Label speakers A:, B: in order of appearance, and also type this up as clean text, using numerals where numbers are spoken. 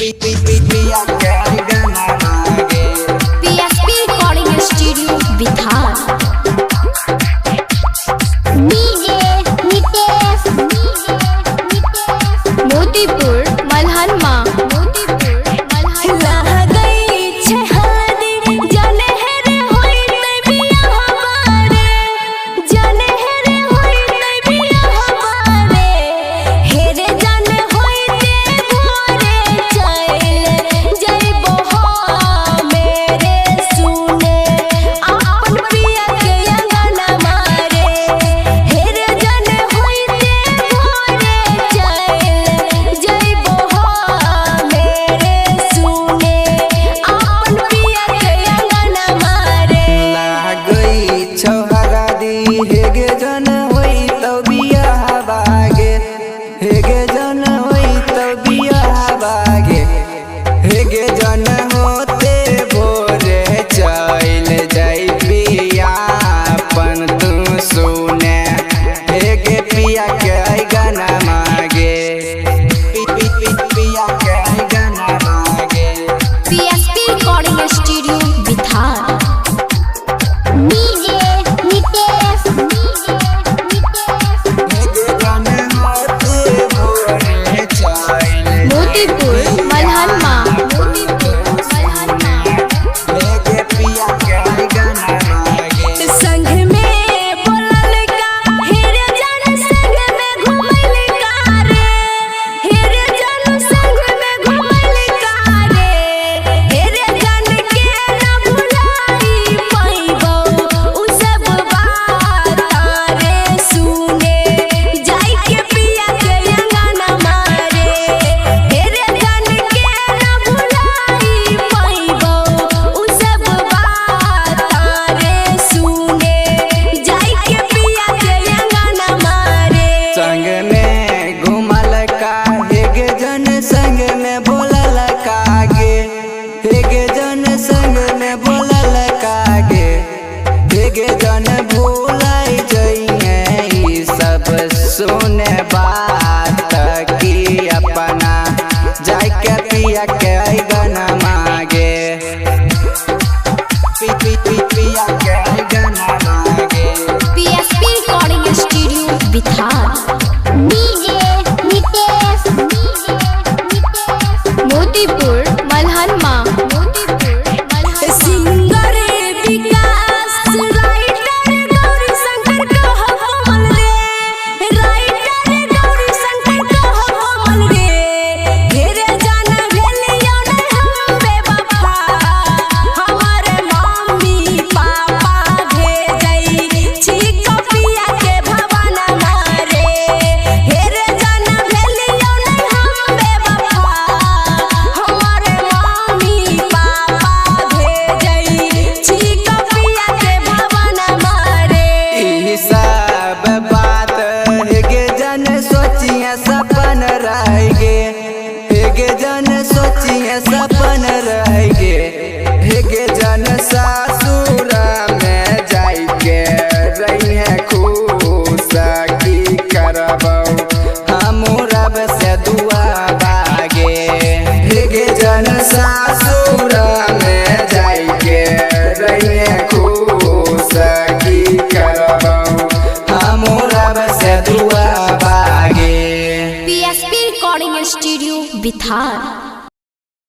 A: पिया के अंगना मागे।
B: PSP recording studio Bihar.
C: DJ Nitesh, DJ Nitesh,
B: Motipur Malhanma, Motipur Malhanma.
A: लागई छौहरा दी हेगे जन होई तो बियाह बागे, हेगे जन होई तो बियाह बागे, हेगे जन होते भोरे चल जाई पिया अपन तू सुने, हेगे पिया के गाना मागे, पी पी पी पिया के गाना मागे।
B: PSP recording studio Bihar.
C: DJ Nitesh, DJ Nitesh,
A: हेगे जन होते भोरे चल
B: मोतीपुर मलहनमा, मोतीपुर मलहनमा।
A: हेगे पिया के गाना मागे।
D: संग में बोलल का हेरे जन, संग में घुमल का रे, हेरे जन संग में घुमल का रे, हेरे जन के न भुलाई पैबो उ सब बात रे सुने, जाई के पिया के अंगना मारे, हेरे जन के न भुलाई पैबो उ सब बात रे सुने, जाई के पिया के अंगना मारे।
A: संग में घुमल का हेगे जन, संग में बोलल कागे, हेगे जन संग में बोलल कागे, हेगे जन भूलै जइहे ई सब सुने बात की अपना जाके पिया के गाना मागे, पी पी पी पिया के गाना मागे।
B: PSP recording studio Bihar.
C: DJ Nitesh, DJ Nitesh,
B: Motipur Malhanma, Motipur Malhanma.
D: Singer Vikas writer Gauri Shankar कह कमल रे, राइटर गौरी शंकर कह कमल रे, घेरे जान भेलियो ने हम बेवफा, हमर मम्मी पापा भेजै छी कपिया के भवन मारे, हेरे जान भेलियो ने हम बेवफा, हमर मम्मी पापा भेजै छी कपिया के भवन मारे।
A: ई सब बात हेगे जन सोचिए सपन रह गे, हेगे जन सोचिए सपन रह गे, हेगे जन सासुर में जाइके रहिए खुश की करबौ हम रब से दुआ बागे, हेगे जन सासुर में जाइके रहिए खुश की करबौ हम रब से दुआ बागे।
B: PSP recording studio Bihar.